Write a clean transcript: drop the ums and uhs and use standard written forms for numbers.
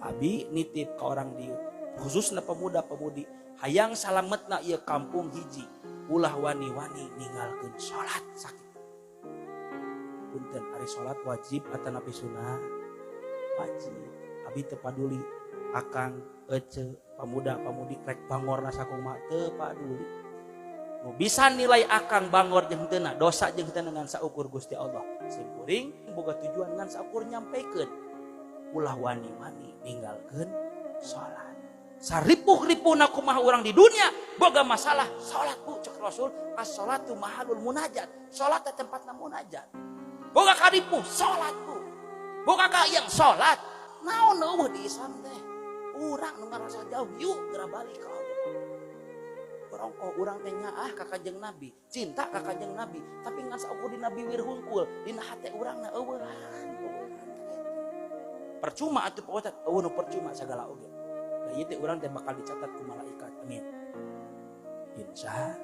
Abi nitip ke orang dieu, khususnya pemuda-pemudi, hayang salametna ieu kampung, hiji, ulah wani-wani ninggalkeun salat. Sakit. Punten, ari salat wajib atanapi sunah? Wajib. Abi teu paduli akang, ece, pemuda pemudi rek bangorna sakumaha, teu paduli. Nu bisa nilai akang bangor jeung henteu, dosa jeung henteu, ngan saukur Gusti Allah. Simkuring boga tujuan ngan saukur nyampaikan, ulah wani-wani ninggalkeun salat. Saripuh-ripuhna kumaha urang di dunia boga masalah, salat, Bu. Cek Rasul, as-salatu mahalul munajat, salat teh tempatna munajat. Boga karipuh, salat, Bu. Boga yang salat. Naon euweuh di Islam teh? Urang nu ngarasa jauh, yuk geura balik ka Allah. Urang, oh, urang teh nyaah ka Kanjeng Nabi, cinta ka Kanjeng Nabi, tapi ngan saukur dina bibir hungkul, dina hate urang na euweuhan. Percuma atuh, Pak Ustad. Euweuh nu percuma sagala oge. Da ieu teh urang teh bakal dicatat ku malaikat. Amin. Insya